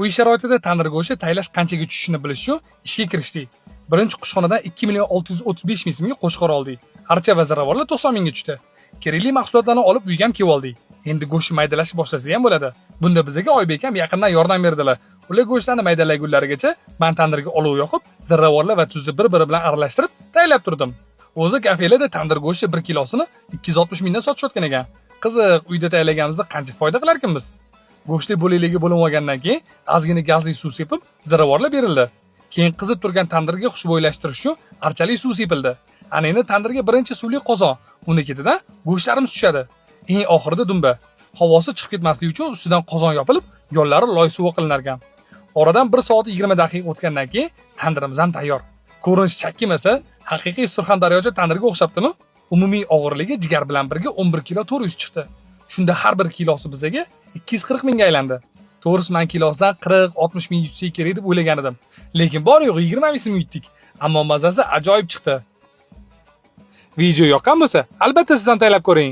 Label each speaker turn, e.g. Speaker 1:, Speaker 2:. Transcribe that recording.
Speaker 1: Uy sharoitida tandir go'shti tayyorlash qanchaga tushishini bilish uchun ishga kirishdik. Birinchi qushxonadan 2 million 635 ming so'mga qo'chqor oldik. Archa va ziravorlar 90 mingga tushdi. Kerakli mahsulotlarni olib, uyga ham kelib oldik. Endi go'shtni maydalashni boshlasak ham bo'ladi. Bunda bizga Oybek ham yaqindan yordam berdilar. Ular go'shtlarni maydalagunlarigacha man tandirga olov yoqib, ziravorlar va tuzni bir-biri bilan aralashtirib tayyorlab turdim. O'zi kafelarda tandir go'shti 1 kilosini 260 mingdan sotishayotgan ekan. Qiziq, uyda tayyorlaganimizda qancha foyda qilarkanmiz? Go'shtli bo'lakligi bo'lib olgandan keyin ozgina gazli suv sepib, ziravorlar berildi. Keyin qizib turgan tandirga xushbo'ylashtirish uchun archali suv sepildi. Ana endi tandirga birinchi suvli qozon, uni ketidan go'shtlarimiz tushadi. Eng oxirida dumba. Havosi chiqib ketmasligi uchun ustidan qozon yopilib, yonlari loy suvi qilinar ekan. Oradan 1 soat 20 daqiqa o'tgandan keyin tandirimiz ham tayyor. Ko'rinishi chakki emasa, haqiqiy Surxondaryocha tandirga o'xshabdimi? Umumiy og'irligi jigar bilan birga 11 kilo 400 chiqdi. Shunda har bir kilosi bizaga 240 mingga aylandi. To'g'risi, man kilosidan 40-60 ming yutsak kerak deb o'ylagan edim. Lekin bor yo'g'i 20 ming so'm yutdik. Ammo mazasi ajoyib chiqdi. Video yoqqan bo'lsa, albatta siz ham tayyorlab ko'ring.